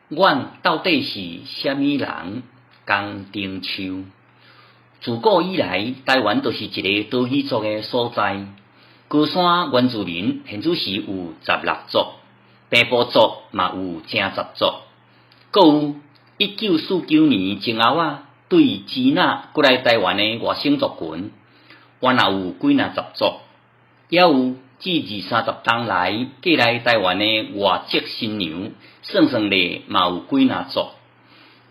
阮到底是啥物人？江定秋。自古以來，台灣就是一個多語族的所在。高山原住民現此時有16族，平埔族嘛有成十族。閣有1949年前後仔，對支那過來台灣的外省族群，原來有幾若十族。猶有這二三十冬來過來台灣的外籍新娘，算算咧嘛有幾若族。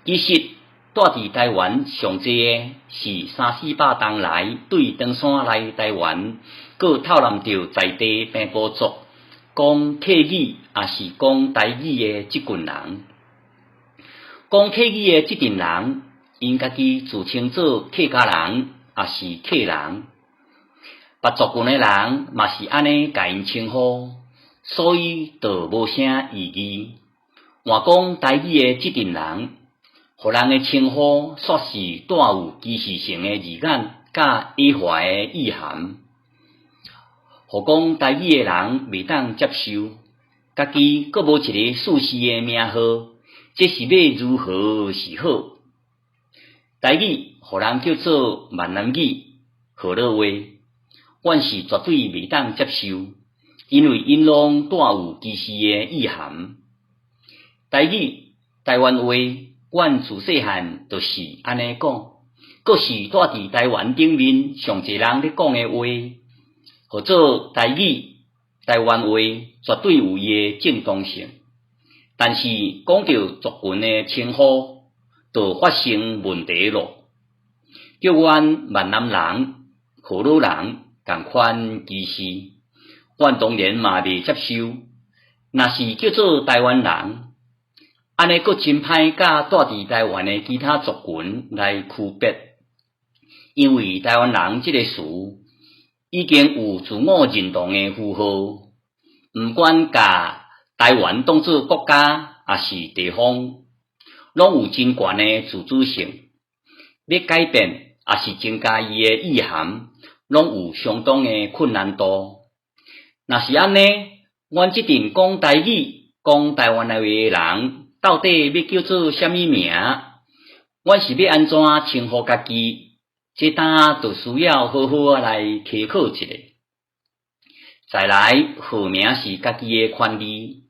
其實住佇台灣上濟的是三四百冬來對唐山來台灣，閣透納著在地平埔族講客語抑是講台語的這群人。講客語的這陣人，𪜶家己自稱做客家人，抑是客人。別族群的人嘛是按呢共𪜶稱呼，所以就無啥異議。換講台語的這陣人，予人的稱呼煞是帶有歧視性的字眼，佮矮化的意涵，予講台語的人袂當接受，家己閣無一個適時的名號，這是欲如何是好？台語予人叫做閩南語、河洛話，阮是絕對袂當接受，因為𪜶攏帶有歧視的意涵。台語、台灣話，阮自細漢就是按呢講，閣是住佇台灣頂面上濟人咧講的話，號做台語、台灣話，絕對有伊的正當性。但是講著族群的稱呼，就發生問題囉。叫阮閩南人、河洛人仝款歧視，阮當然嘛袂接受。若是叫做台灣人，按呢閣真歹佮住佇台灣的其他族群來區別，因為台灣人這个詞已經有自我認同的符號，毋管共台灣當做國家抑是地方，攏有真懸的自主性，欲改變抑是增加伊的意涵，攏有相當的困難度。若是按呢，阮這陣講台語、講台灣話的人，到底欲叫做啥物名？阮是欲按怎稱呼家己？這當就需要好好仔來稽考一下。再來，號名是家己的權利。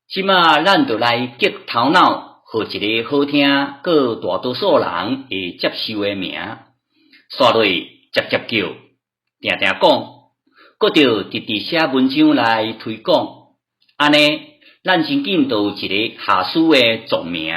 這馬咱就來激頭腦，號一个好聽、閣大多數人會接受的名。煞落捷捷叫，定定講，閣著直直寫文章來推廣。按呢，咱真緊就有一个合適的族名。